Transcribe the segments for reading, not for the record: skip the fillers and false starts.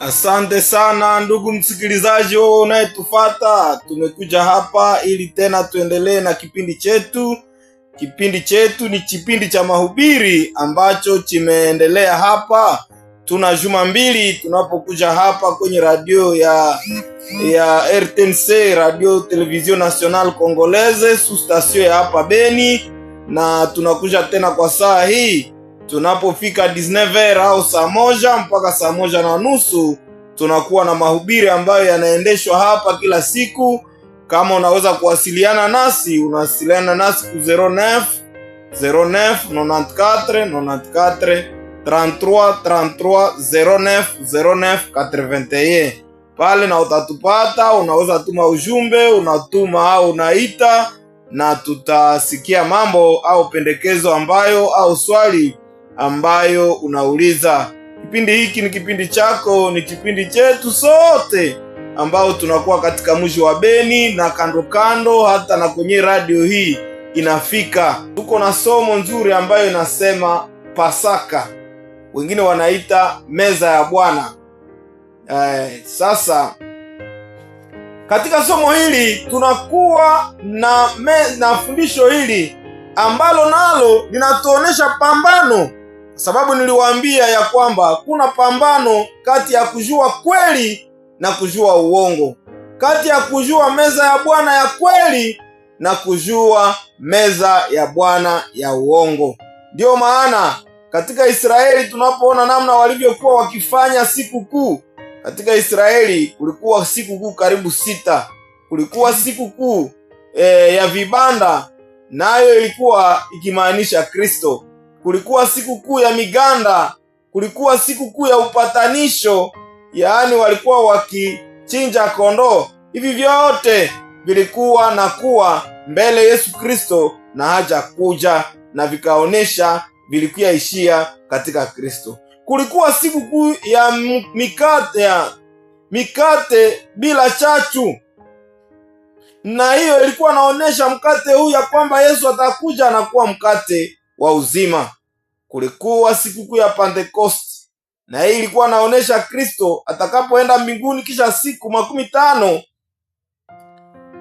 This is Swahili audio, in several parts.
Asante sana ndugu msikilizaji, wewe unayetufata, tumekuja hapa ili tena tuendelee na kipindi chetu. Kipindi chetu ni kipindi cha mahubiri ambacho kimeendelea hapa. Tuna juma mbili tunapokuja hapa kwenye radio ya RTNC, Radio Television Nationale Congolaise, sous station ya hapa Beni, na tunakuja tena kwa saa hii tunapofika 19h au saa moja mpaka saa moja na nusu tunakuwa na mahubiri ambayo yanaendeshwa hapa kila siku. Kama unaweza kuwasiliana nasi, unawasiliana nasi ku 09 09 94 94 33 33 09 09 81 pale, na utatupata. Unaweza tuma ujumbe, unatuma au unaita, na tutasikia mambo au pendekezo ambayo au swali ambayo unauliza. Kipindi hiki ni kipindi chako, ni kipindi chetu sote ambao tunakuwa katika mji wa Beni na kando kando, hata na kwenye radio hii inafika. Tuko na somo nzuri ambayo inasema Pasaka, wengine wanaita meza ya Bwana. Sasa katika somo hili tunakuwa na fundisho hili ambalo nalo linatuonesha pambano, sababu niliwaambia ya kwamba kuna pambano kati ya kujua kweli na kujua uongo, kati ya kujua meza ya Bwana ya kweli na kujua meza ya Bwana ya uongo. Ndiyo maana katika Israeli tunapoona namna walivyokuwa wakifanya sikukuu. Katika Israeli kulikuwa sikukuu karibu sita. Kulikuwa sikukuu ya vibanda, nayo ilikuwa ikimaanisha Kristo. Kulikuwa sikukuu ya miganda, kulikuwa sikukuu ya upatanisho, yaani walikuwa wakichinja kondoo. Hivi vyote vilikuwa na kuwa mbele Yesu Kristo na haja kuja, na vikaonesha vilikuwa ishia katika Kristo. Kulikuwa sikukuu ya mikate bila chachu, na hiyo ilikuwa naonesha mkate huu ya kwamba Yesu atakuja na kuwa mkate wa uzima. Kulikuwa sikukuu ya Pentekoste, na hii ilikuwa naonesha Kristo atakapoenda mbinguni kisha siku 50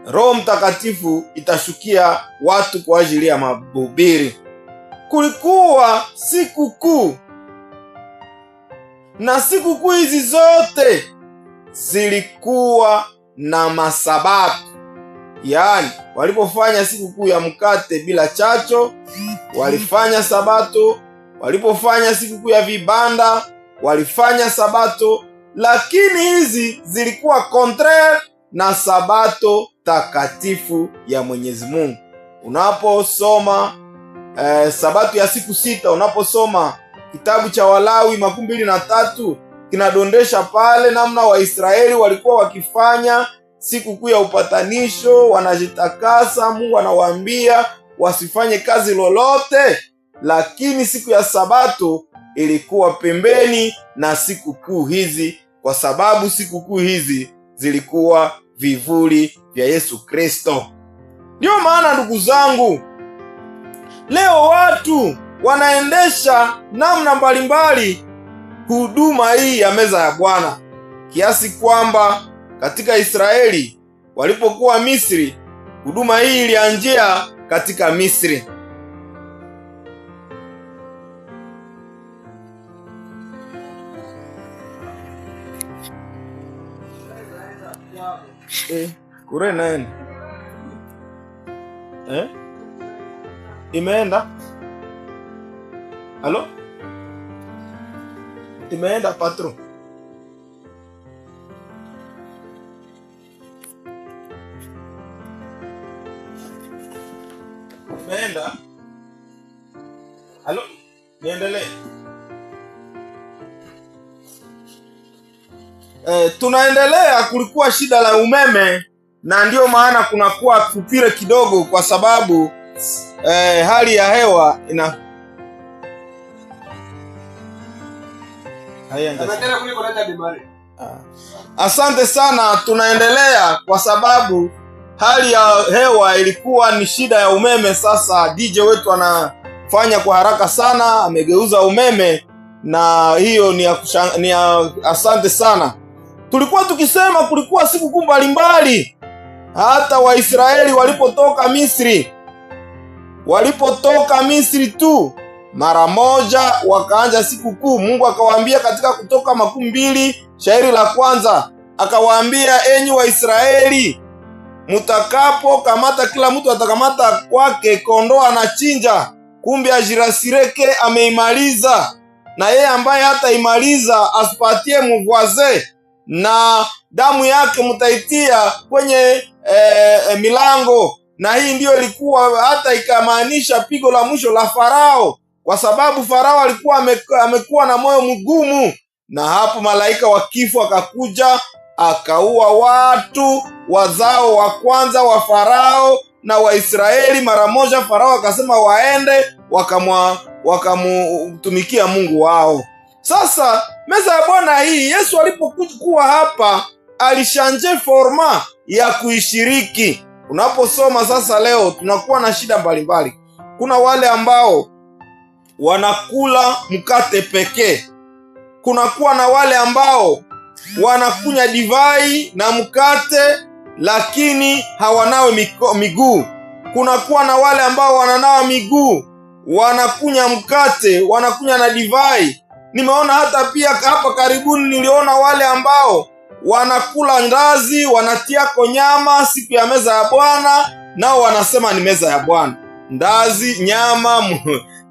Roho Mtakatifu itashukia watu kwa ajili ya mahubiri. Kulikuwa sikukuu, na sikukuu hizi zote zilikuwa na masabato. Yaani, walipofanya sikukuu ya mkate bila chacho, walifanya sabato. Walipofanya sikukuu ya vibanda, walifanya sabato, lakini hizi zilikuwa contraire na sabato takatifu ya Mwenyezi Mungu. Unaposoma sabato ya siku sita, unaposoma kitabu cha Walawi 23 kinadondesha pale namna Waisraeli walikuwa wakifanya sikukuu ya upatanisho, wanajitakasa. Mungu anawaambia wasifanye kazi lolote, lakini siku ya sabato ilikuwa pembeni na sikukuu hizi, kwa sababu sikukuu hizi zilikuwa vivuli vya Yesu Kristo. Ndiyo maana ndugu zangu, leo watu wanaendesha namna mbalimbali huduma hii ya meza ya Bwana, kiasi kwamba katika Israeli walipokuwa Misri, huduma hii ilianzia katika Misri. Kure nani? Imeenda? Halo? Imeenda patro? Imeenda? Halo? Niendelee? Tunaendelea. Kulikuwa shida la umeme na ndiyo maana kunakuwa kupire kidogo, kwa sababu hali ya hewa ina Asante sana, tunaendelea kwa sababu hali ya hewa ilikuwa ni shida ya umeme. Sasa DJ wetu anafanya kwa haraka sana, amegeuza umeme Na hiyo ni ya asante sana. Tulikuwa tukisema kulikuwa sikukuu mbalimbali, hata Waisraeli walipotoka Misri, walipotoka Misri tu mara moja wakaanza sikukuu. Mungu akawaambia katika Kutoka 20 shairi la kwanza, akawaambia enyi Waisraeli, mutakapo kamata, kila mtu atakamata kwake kondoo anachinja, kumbe ajirasireke ameimaliza, na yeye ambaye hataimaliza asipatie muvwaze, na damu yake mutaitia kwenye milango. Na hii ndiyo ilikuwa hata ikamaanisha pigo la mwisho la Farao, kwa sababu Farao alikuwa amekuwa na moyo mgumu, na hapo malaika wa kifo akakuja akaua watu wazao wa kwanza wa Farao na Waisraeli mara moja. Farao akasema waende, wakamutumikia Mungu wao. Sasa meza ya Bwana hii, Yesu alipokuwa hapa alishanje format ya kuishiriki. Unaposoma sasa leo tunakuwa na shida mbalimbali. Kuna wale ambao wanakula mkate pekee, kunakuwa na wale ambao wanakunywa divai na mkate lakini hawanawe miguu. Kunakuwa na wale ambao wananawa miguu, wanakunya mkate, wanakunya na divai. Nimeona hata pia hapa karibuni niliona wale ambao wanakula ndazi, wanatiako nyama siku ya meza ya Bwana, nao wanasema ni meza ya Bwana. Ndazi, nyama,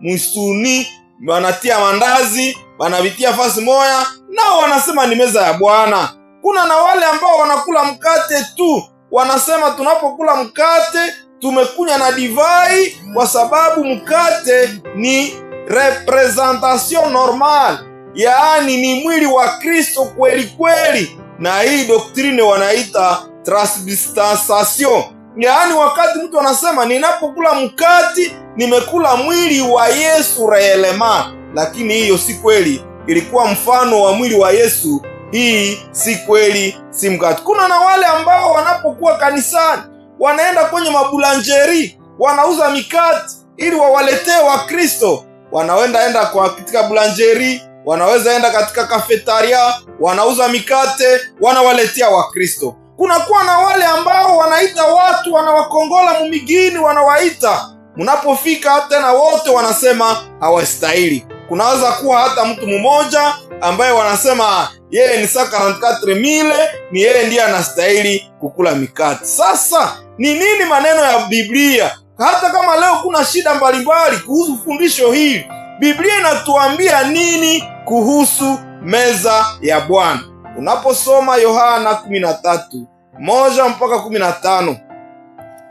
msuni, wanatia mandazi, wanavitia fasi moya, nao wanasema ni meza ya Bwana. Kuna na wale ambao wanakula mkate tu, wanasema tunapokula mkate tumekunya na divai, kwa sababu mkate ni representation normale, yaani ni mwili wa Kristo kweli kweli. Na hii doctrine wanaita transubstantiation, yaani wakati mtu anasema ninapokula mkate nimekula mwili wa Yesu réellement, lakini hiyo si kweli, ilikuwa mfano wa mwili wa Yesu. Hii si kweli, si mkate. Kuna na wale ambao wanapokuwa kanisani wanaenda kwenye maboulangerie wanauza mikate ili wawaletee Wakristo. Wanawenda enda kwa katika boulangerie, wanaweza enda katika cafétéria, wanauza mikate wanawaletea Wakristo. Kunakuwa na wale ambao wanaita watu, wanawakongola mumigini, wanawaita mnapofika tena wote wanasema hawastahili. Kunaweza kuwa hata mtu mmoja ambaye wanasema yeye ni 44,000 ni yeye ndiye anastahili kukula mikate. Sasa ni nini maneno ya Biblia? Hata kama leo kuna shida mbalimbali kuhusu fundisho hili, Biblia inatuambia nini kuhusu meza ya Bwana? Unaposoma Yohana 13:1 mpaka 15,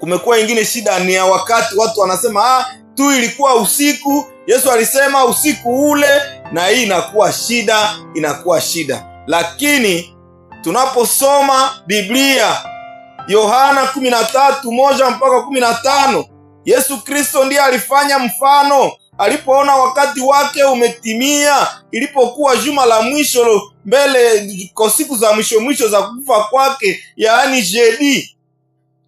kumekuwa ingine shida ni ya wakati watu wanasema tu ilikuwa usiku, Yesu alisema usiku ule, na hii inakuwa shida, inakuwa shida. Lakini tunaposoma Biblia Yohana 13:1 mpaka 15, Yesu Kristo ndiye alifanya mfano alipoona wakati wake umetimia, ilipokuwa juma la mwisho mbele kwa siku za mwisho mwisho za kufa kwake, yaani jeudi,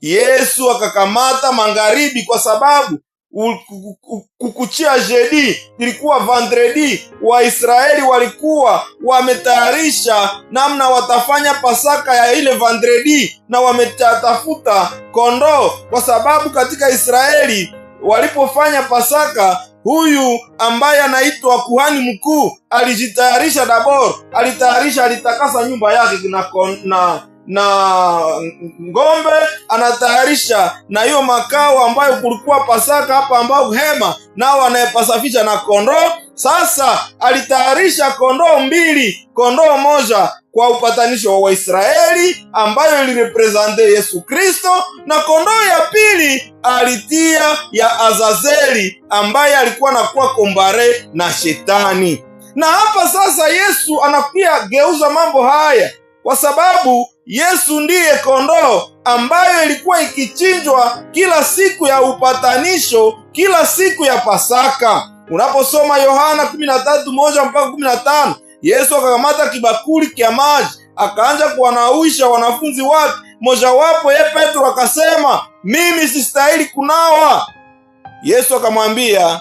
Yesu akakamata magharibi, kwa sababu kukuchia jeudi ilikuwa vendredi. Waisraeli walikuwa wametayarisha namna watafanya Pasaka ya ile vendredi, na wametafuta kondoo, kwa sababu katika Israeli walipofanya Pasaka, huyu ambaye anaitwa kuhani mkuu alijitayarisha d'abord, alitayarisha, alitakasa nyumba yake na ng'ombe, anatayarisha na hiyo makao ambayo kulikuwa Pasaka hapa, ambao hema nao anayepasafisha na kondoo. Sasa alitayarisha kondoo mbili, kondoo moja kwa upatanisho wa Waisraeli ambayo ilireprésente Yesu Kristo, na kondoo ya pili alitia ya Azazeli ambaye alikuwa nakuwa comparé na Shetani. Na hapa sasa Yesu anakuya geuza mambo haya, kwa sababu Yesu ndiye kondoo ambayo ilikuwa ikichinjwa kila siku ya upatanisho, kila siku ya Pasaka. Unaposoma Yohana 13:1 mpaka 15, Yesu akakamata kibakuli kya maji akaanza kuwanawisha wanafunzi wake. Mojawapo ye Petro akasema, mimi sistahili kunawa. Yesu akamwambia,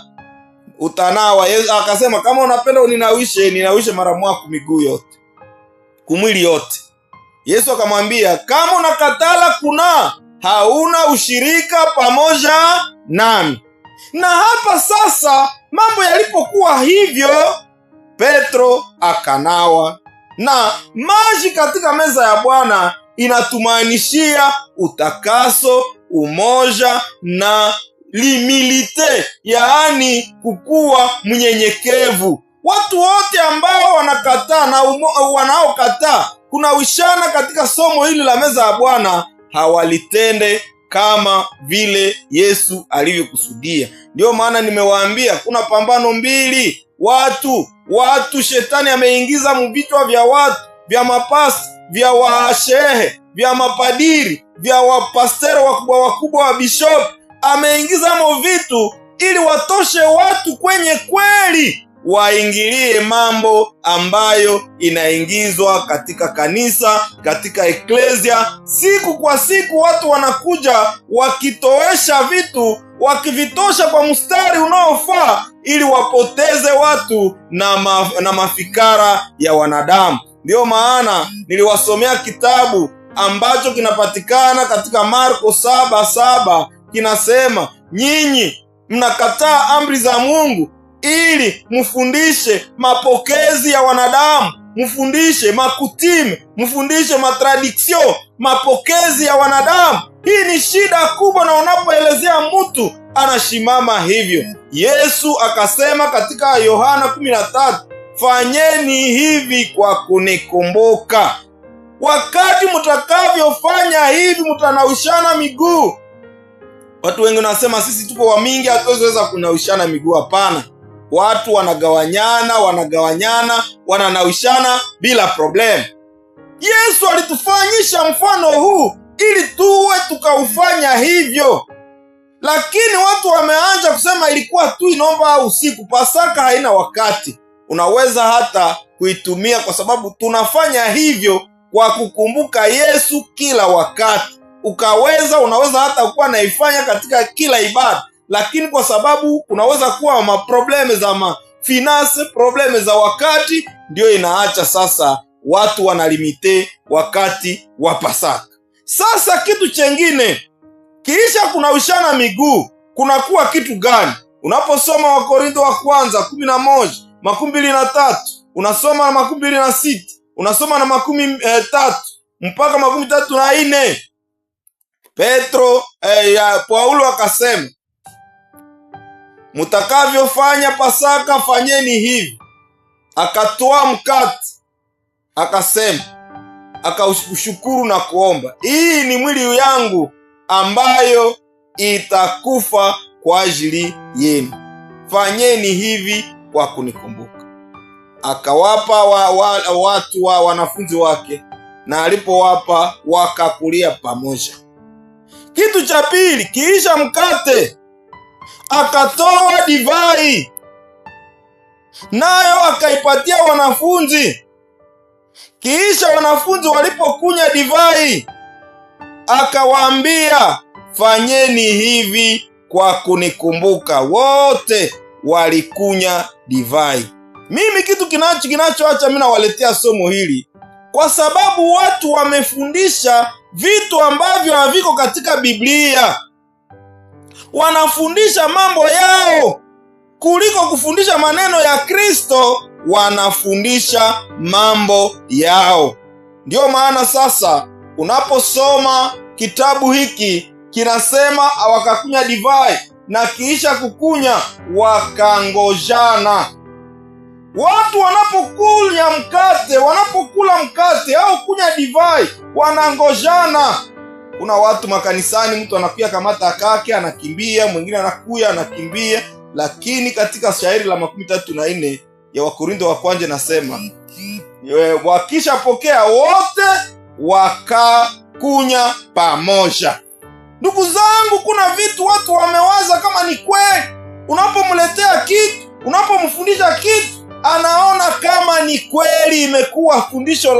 Utanawa. Yesu akasema kama unapenda uninawishe, ninawishe mara mwako miguu yote, kumwili yote. Yesu akamwambia kama unakatala kuna, hauna ushirika pamoja nami. Na hapa sasa mambo yalipokuwa hivyo, Petro akanawa na maji katika meza ya Bwana inatumaanishia utakaso, umoja na limilite, yaani kukuwa mnyenyekevu. Watu wote ambao wanakataa na wanaokataa kunawishana katika somo hili la meza ya Bwana hawalitende kama vile Yesu alivyokusudia. Ndiyo maana nimewaambia kuna pambano mbili. Watu shetani ameingiza muvichwa vya watu, vya mapasi, vya washehe, vya mapadiri, vya wapastero wakubwa wakubwa wa bishop, ameingiza mo vitu ili watoshe watu kwenye kweli, waingilie mambo ambayo inaingizwa katika kanisa, katika eklesia. Siku kwa siku watu wanakuja wakitoesha vitu, wakivitosha kwa mstari unaofaa ili wapoteze watu na mafikara ya wanadamu. Ndiyo maana niliwasomea kitabu ambacho kinapatikana katika Marko 7:7, kinasema nyinyi mnakataa amri za Mungu ili mfundishe mapokezi ya wanadamu, mfundishe makutime, mfundishe matradiksio, mapokezi ya wanadamu. Hii ni shida kubwa, na unapoelezea mtu anashimama hivyo. Yesu akasema katika Yohana 13, fanyeni hivi kwa kunikumbuka. Wakati mtakavyofanya hivi, mtanaushana miguu. Watu wengi wanasema sisi tuko wa mingi, hatuwezi kunaushana miguu. Hapana, watu wanagawanyana, wanagawanyana, wananawishana bila problem. Yesu alitufanyisha mfano huu ili tuwe tukaufanya hivyo, lakini watu wameanza kusema ilikuwa tu inaomba usiku. Pasaka haina wakati, unaweza hata kuitumia kwa sababu tunafanya hivyo kwa kukumbuka Yesu kila wakati. Unaweza hata kuwa naifanya katika kila ibada, lakini kwa sababu kunaweza kuwa maprobleme za mafinance, probleme za wakati, ndio inaacha sasa watu wanalimite wakati wa Pasaka. Sasa kitu chengine, kisha kunawishana miguu, kunakuwa kitu gani? Unaposoma Wakorintho wa kwanza 11 23, unasoma 26, unasoma na 30 mpaka 34, Petro Paulo akasema mutakavyofanya Pasaka fanyeni hivi. Akatoa mkate akasema, akaushukuru na kuomba, hii ni mwili yangu ambayo itakufa kwa ajili yenu, fanyeni hivi kwa kunikumbuka. Akawapa watu wa wanafunzi wake, na alipowapa wakakulia pamoja. Kitu cha pili, kiisha mkate akatoa divai, nayo akaipatia wanafunzi. Kisha wanafunzi walipokunywa divai, akawaambia, fanyeni hivi kwa kunikumbuka. Wote walikunya divai. Mimi kitu kinachoacha mimi nawaletea somo hili kwa sababu watu wamefundisha vitu ambavyo haviko katika Biblia. Wanafundisha mambo yao kuliko kufundisha maneno ya Kristo, wanafundisha mambo yao. Ndiyo maana sasa unaposoma kitabu hiki kinasema wakakunya divai na kiisha kukunya wakangojana. Watu wanapokunya mkate, wanapokula mkate au kunya divai wanangojana. Kuna watu makanisani, mtu anakuya kamata kake anakimbia, mwingine anakuya anakimbia. Lakini katika shairi la 34 ya Wakorintho wa kwanza nasema wakishapokea wote wakakunya pamoja. Ndugu zangu, kuna vitu watu wamewaza kama ni kweli. Unapomletea kitu, unapomfundisha kitu, anaona kama ni kweli, imekuwa fundisho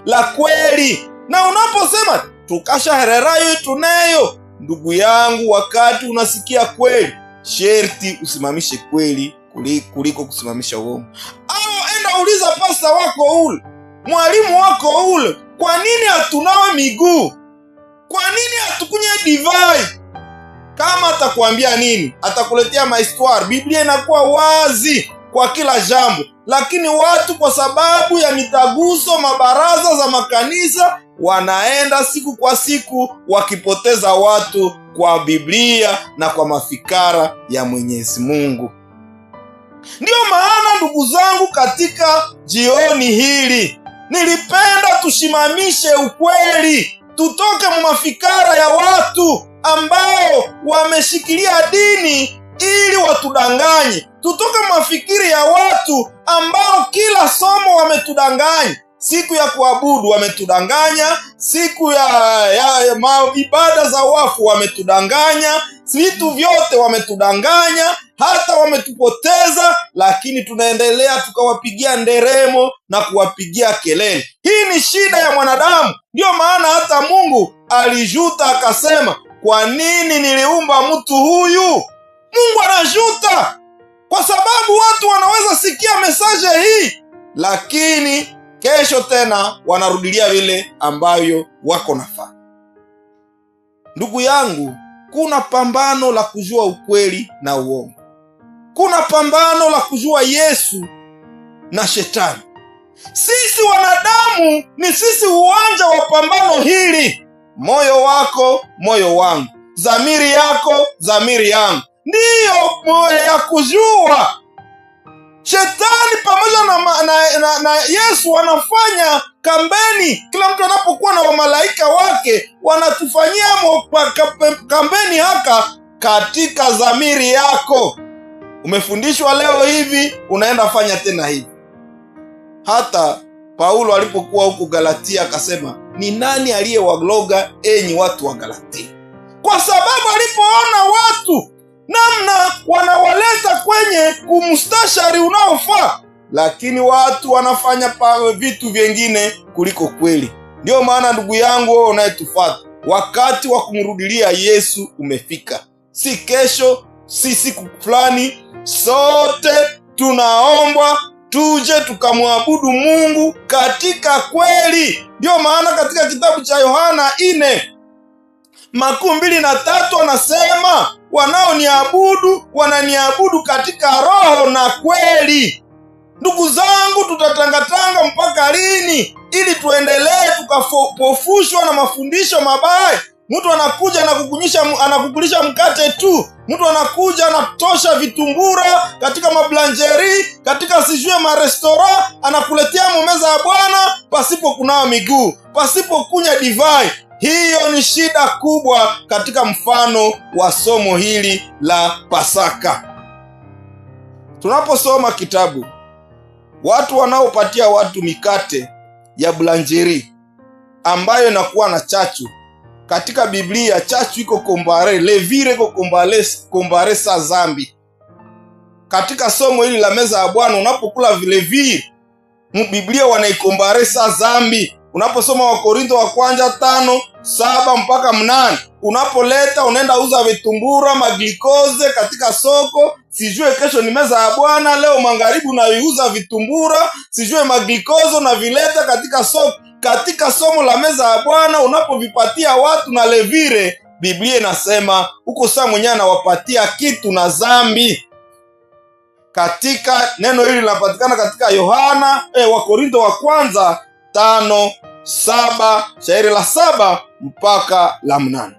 la kweli. Na unaposema tukashahererayo tuneyo, ndugu yangu, wakati unasikia kweli, sherti usimamishe kweli Kuliko kusimamisha uongo. Au enda uliza pasta wako ule, mwalimu wako ule, kwa nini hatunawe miguu? Kwa nini hatukunywe divai? Kama atakuambia nini, atakuletea mahistoire. Biblia inakuwa wazi kwa kila jambo, lakini watu kwa sababu ya mitaguso, mabaraza za makanisa, wanaenda siku kwa siku wakipoteza watu kwa Biblia na kwa mafikara ya Mwenyezi Mungu. Ndiyo maana ndugu zangu, katika jioni hili nilipenda tushimamishe ukweli, tutoke mu mafikara ya watu ambao wameshikilia dini ili watudanganye, tutoke mafikiri ya watu ambao kila somo wametudanganya. Siku ya kuabudu wametudanganya, siku ya ibada za wafu wametudanganya, vitu vyote wametudanganya, hata wametupoteza, lakini tunaendelea tukawapigia nderemo na kuwapigia kelele. Hii ni shida ya mwanadamu. Ndiyo maana hata Mungu alijuta akasema, kwa nini niliumba mtu huyu? Mungu anajuta kwa sababu watu wanaweza sikia message hii, lakini kesho tena wanarudilia vile ambavyo wako nafaa. Ndugu yangu, kuna pambano la kujua ukweli na uongo. Kuna pambano la kujua Yesu na Shetani. Sisi wanadamu ni sisi uwanja wa pambano hili. Moyo wako, moyo wangu, dhamiri yako, dhamiri yangu, ndiyo moyo ya kujua. Shetani pamoja na Yesu wanafanya kampeni. Kila mtu anapokuwa na wamalaika wake wanatufanyia kampeni haka katika dhamiri yako. Umefundishwa leo hivi, unaenda fanya tena hivi. Hata Paulo alipokuwa huku Galatia akasema, ni nani aliyewaloga enyi watu wa Galatia? Kwa sababu alipoona watu namna wanawaleta kwenye kumstashari unaofaa, lakini watu wanafanya vitu vyengine kuliko kweli. Ndiyo maana ndugu yangu, wewe unayetufuata, wakati wa kumrudilia Yesu umefika. Si kesho, si siku fulani. Sote tunaombwa tuje tukamwabudu Mungu katika kweli. Ndiyo maana katika kitabu cha Yohana 4:23 anasema, wanaoniabudu wananiabudu katika roho na kweli. Ndugu zangu, tutatangatanga mpaka lini ili tuendelee tukapofushwa na mafundisho mabaya? Mtu anakuja anakukulisha mkate tu. Mtu anakuja anatosha vitumbura katika mablanjeri, katika sijue marestora, anakuletea meza ya Bwana pasipo kunawa miguu, pasipo kunywa divai. Hiyo ni shida kubwa katika mfano wa somo hili la Pasaka. Tunaposoma kitabu, watu wanaopatia watu mikate ya blanjeri ambayo inakuwa na chachu. Katika Biblia chachu iko comparé, levure iko comparé sa zambi. Katika somo hili la meza ya Bwana, unapokula levure, Biblia wanaicompare sa zambi. Unaposoma Wakorintho wa kwanza 5:7 mpaka 8, unapoleta unaenda uza vitumbura maglikoze katika soko, sijue kesho ni meza ya Bwana, leo magharibi unaiuza vitumbura, sijue maglikozo na vileta katika soko. Katika somo la meza ya Bwana unapovipatia watu na levure, Biblia inasema huko saa mwenyewe anawapatia kitu na zambi. Katika neno hili linapatikana katika Yohana Wakorintho wa kwanza 5:7, shairi la 7 mpaka la 8.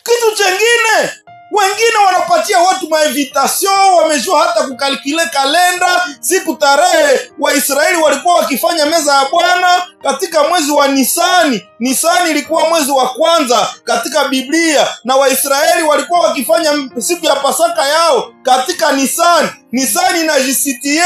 Kitu chengine, wengine wanapatia watu mainvitation, wamejua hata kucalculer kalenda, siku tarehe. Waisraeli walikuwa wakifanya meza ya Bwana katika mwezi wa Nisani. Nisani ilikuwa mwezi wa kwanza katika Biblia, na Waisraeli walikuwa wakifanya siku ya Pasaka yao katika Nisani. Nisani na jisitie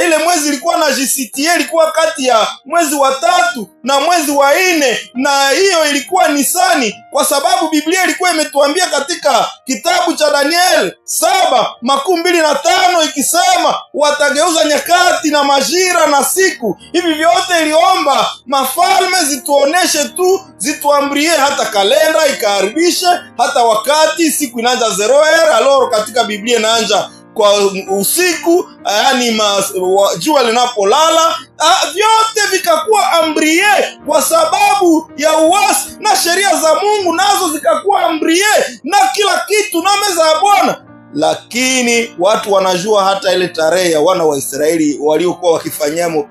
ile mwezi ilikuwa na jisitie, ilikuwa kati ya mwezi wa 3 na mwezi wa 4, na hiyo ilikuwa Nisani, kwa sababu Biblia ilikuwa imetuambia katika kitabu cha Daniel 7:25 ikisema watageuza nyakati na majira na siku. Hivi vyote iliomba mafalme zituoneshe tu, zituamrie, hata kalenda ikaharibishe, hata wakati siku inaanza 0 heure, alors katika Biblia inaanza kwa usiku, yaani jua linapolala, vyote vikakuwa ambrie kwa sababu ya uasi, na sheria za Mungu nazo zikakuwa ambrie na kila kitu na meza ya Bwana. Lakini watu wanajua hata ile tarehe ya wana wa Israeli waliokuwa wakifanyamo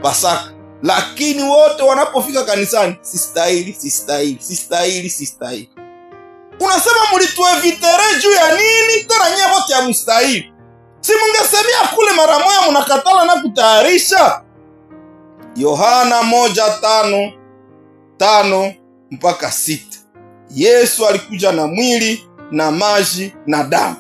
Pasaka, lakini wote wanapofika kanisani, sistahili, sistahili, sistahili, sistahili. Unasema mulituevitere juu ya nini? Tena nyie wote hamstahili. Si mungesemea kule mara moja, munakatala na kutayarisha. Yohana 1:5, 5 mpaka 6. Yesu alikuja na mwili na maji na damu.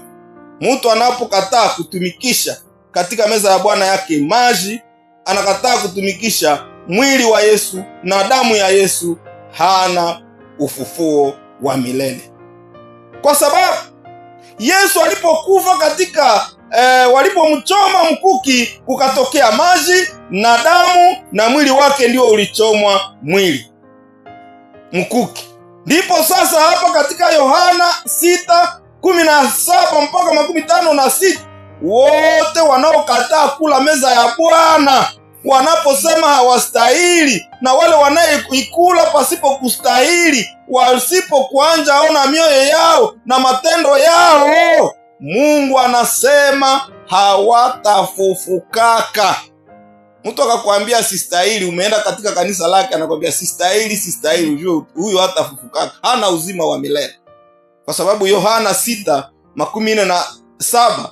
Mtu anapokataa kutumikisha katika meza ya Bwana yake maji, anakataa kutumikisha mwili wa Yesu na damu ya Yesu, hana ufufuo wa milele. Kwa sababu Yesu alipokufa katika walipomchoma mkuki, kukatokea maji na damu, na mwili wake ndio ulichomwa mwili mkuki. Ndipo sasa hapa katika Yohana 6:17 mpaka 56, wote wanaokataa kula meza ya Bwana wanaposema hawastahili, na wale wanayeikula pasipo kustahili, wasipokuanja ona mioyo yao na matendo yao, Mungu anasema hawatafufukaka. Mtu akakwambia sistahili, umeenda katika kanisa lake, anakwambia sistahili, sistahili, ujue huyu hatafufukaka, hana uzima wa milele. Kwa sababu Yohana 6:47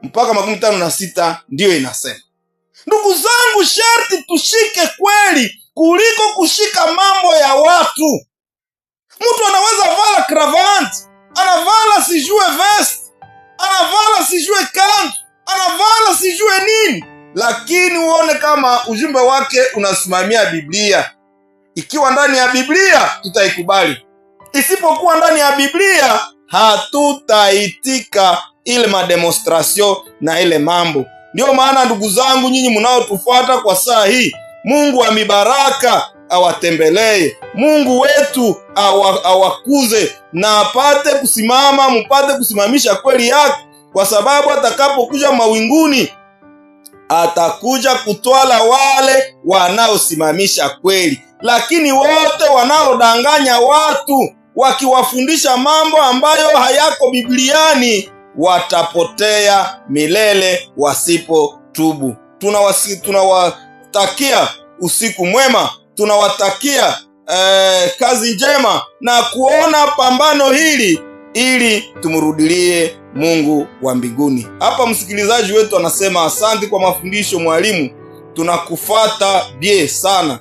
mpaka 56 ndiyo inasema. Ndugu zangu, sharti tushike kweli kuliko kushika mambo ya watu. Mtu anaweza vala cravate, anavala sijue vest, anavala sijue kanzu, anavala sijue nini, lakini uone kama ujumbe wake unasimamia Biblia. Ikiwa ndani ya Biblia tutaikubali, isipokuwa ndani ya Biblia hatutaitika ile mademonstration na ile mambo. Ndiyo maana ndugu zangu, nyinyi mnaotufuata kwa saa hii, Mungu wa mibaraka awatembelee, Mungu wetu awakuze na apate kusimama, mupate kusimamisha kweli yake, kwa sababu atakapokuja mawinguni atakuja kutwala wale wanaosimamisha kweli, lakini wote wanaodanganya watu wakiwafundisha mambo ambayo hayako Bibliani watapotea milele wasipotubu. Tunawatakia usiku mwema, tunawatakia kazi njema na kuona pambano hili ili tumrudilie Mungu wa mbinguni. Hapa msikilizaji wetu anasema asante kwa mafundisho mwalimu, tunakufata bie sana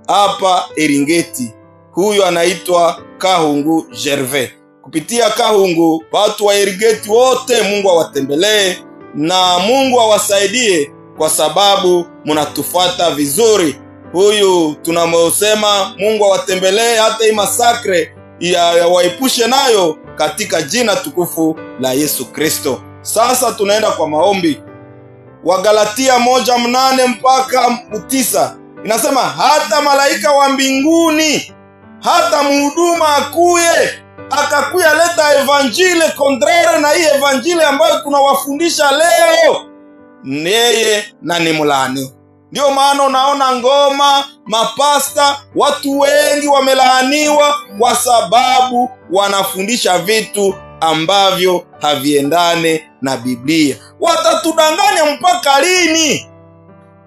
hapa Eringeti. Huyu anaitwa Kahungu Gervais. Kupitia Kahungu, watu wa Eringeti wote Mungu awatembelee na Mungu awasaidie, kwa sababu munatufata vizuri. Huyu tunamosema Mungu awatembelee, hata hii masakre ya waepushe nayo katika jina tukufu la Yesu Kristo. Sasa tunaenda kwa maombi. Wagalatia 1:8 mpaka 9 inasema, hata malaika wa mbinguni hata muhuduma akuye akakuya leta evanjile contraire na hii evanjile ambayo tunawafundisha leo, yeye na ni mlaaniwa. Ndiyo maana unaona ngoma, mapasta, watu wengi wamelaaniwa kwa sababu wanafundisha vitu ambavyo haviendane na Biblia. Watatudanganya mpaka lini?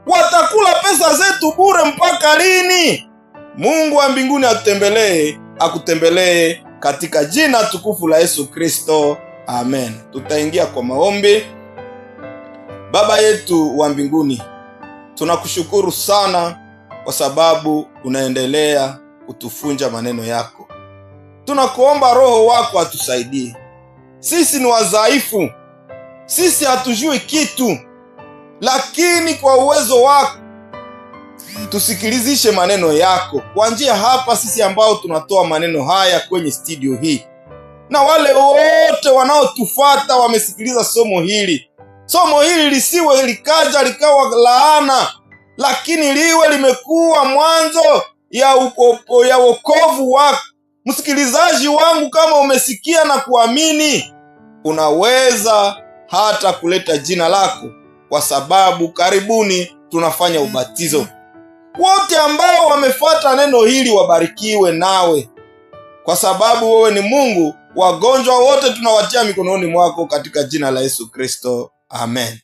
Watakula pesa zetu bure mpaka lini? Mungu wa mbinguni atutembelee, akutembelee katika jina tukufu la Yesu Kristo, amen. Tutaingia kwa maombi. Baba yetu wa mbinguni, tunakushukuru sana kwa sababu unaendelea kutufunja maneno yako. Tunakuomba Roho wako atusaidie. Sisi ni wadhaifu, sisi hatujui kitu, lakini kwa uwezo wako tusikilizishe maneno yako kwa njia hapa, sisi ambao tunatoa maneno haya kwenye studio hii, na wale wote wanaotufuata wamesikiliza somo hili. Somo hili lisiwe likaja likawa laana, lakini liwe limekuwa mwanzo ya wokovu wako. Msikilizaji wangu, kama umesikia na kuamini, unaweza hata kuleta jina lako, kwa sababu karibuni tunafanya ubatizo. Wote ambao wamefuata neno hili wabarikiwe nawe, kwa sababu wewe ni Mungu. Wagonjwa wote tunawatia mikononi mwako katika jina la Yesu Kristo, amen.